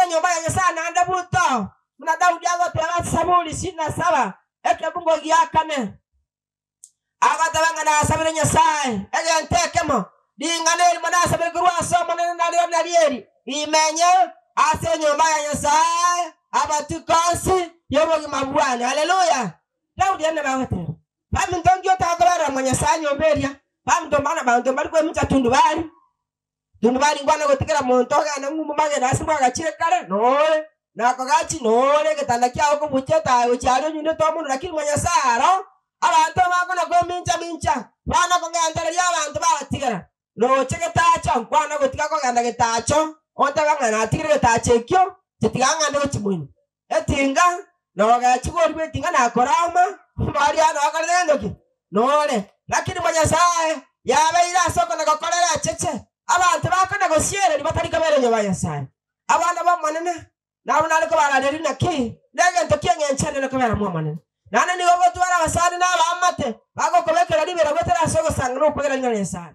enyomba ya Nyasae naende buto, buna Daudi agoteba ase Saburi 67, ekebungo gia kane. Agateba ng'a nasabire Nyasae egento ekemo, ring'ana erimo nasabire korwa ase Omonene nario nario eri, Imenye ase enyomba ya Nyasae amatuko onsi y'obogima bwane. Haleluya! Daudi ere nabo agoteba, Baminto nki otakoberera mwa Nyasae nyomba eria? Baminto mbana banto mbari kwemincha tundubari. Tundubari nkwana gotigera monto ogende ng'umbu magena ase mwagachire kare, nore nakogachi, nore egetanda kiao kobucha etaya gochia aria onyunete omonwe, lakini mwa Nyasae aro abanto bakona kwemincha-mincha, bana kogendereria abanto babatigera. Roche getacho, nkwana gotiga kogenda getacho, ontebe ng'a natigire getacho ekio, inche tiga ng'ende gochia moino. Etinga, nogechi bori bw'etinga nakorama, omoaria nokorete gento ki? Nore. Lakini mwa Nyasae yabeire ase okona gokorera echeche, abanto bakona gosiereria batari kobera enyomba ya Nyasae. Abana b'Omonene, nabwo nare kobarareria naki, negento ki'engencho enene kobera mw'Omonene. Naende nigo ogotwara abasani na abaamate bagokobekera ribero goetera ase ogosanga na okwegena ring'ana ria Nyasae.